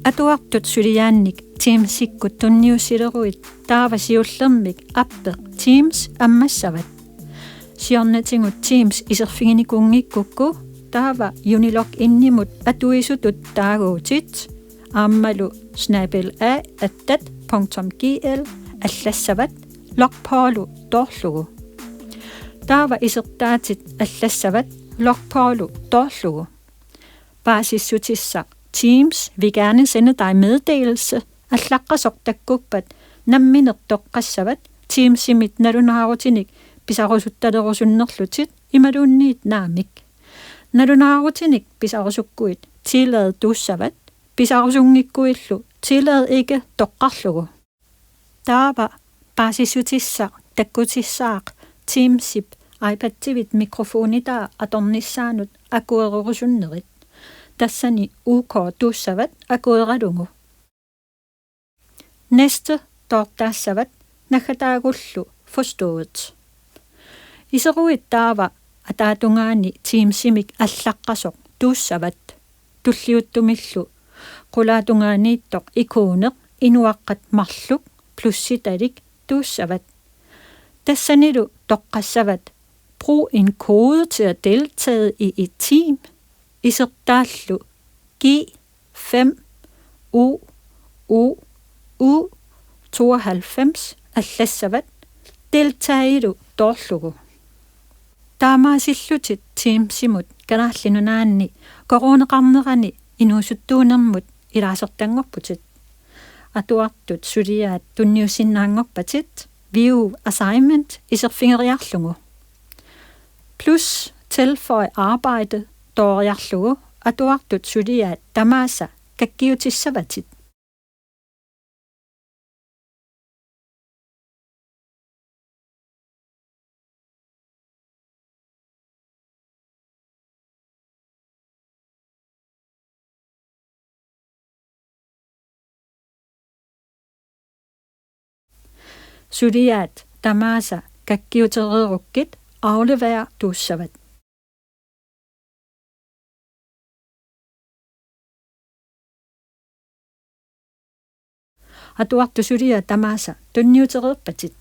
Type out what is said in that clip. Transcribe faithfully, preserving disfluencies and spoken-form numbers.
Atuartut suliaannik Teamsikkut tunniussileruit taava siullermik appeq Teams ammassavat. Siornatigut Teams iserfiginikuunngikkukku taava Unilog N-imut atuisutut taaguutit aammalu snabel-a attat punktum g l allassavat logpoolu toorlugu. Taava isertaatit allassavat logpoolu toorlugu. Paasissutissaq Teams vil gerne sende dig meddelelse allaqqasoq takkuppat nammineq toqqassavat Teamsimit nalunaarutinik pisarusuttalerusunnerlutit imaluunniit naamik. Nalunaarutinik pisarusukkuit tillad tuussavat, pisarusunngikkuillu tillad ikke toqqarlugu. Taava paasissutissaq takkutissaaq Teamsip iPadivit mikrofonitaa atornissaanut akuererusunnerit. Tassani OK tuussavat akueralugu. Næste toortaassavat naggataagullu forstået. Iseruit taava ataatungaani Teamsimik allaqqasoq tuussavat. Tulliuttumillu qulaatungaaniittoq ikoneq inuaqqat marluk plussitalik tuussavat. Tassanilu toqqassavat: Brug en kode til at deltage i et team. Isertaallu G fem U U U tooghalvfems allassavat deltagelu toorlugu. Taamaasillutit Teamsimut Kalaallit Nunaanni koruuneqarnerani inuusuttuunermut ilaasortanngorputit. Atuartut suliaat tunniussinnaanngorpatit View Assignment iserfigeriarlugu. Plus Tilføj arbejde tooriarlugu atuartut suliaat tamaasa kakkiutissavatit. Suliaat tamaasa kakkiutereerukkit aflever tuussavat. Atuartut suliaat tamaasa tunniutereerpatit.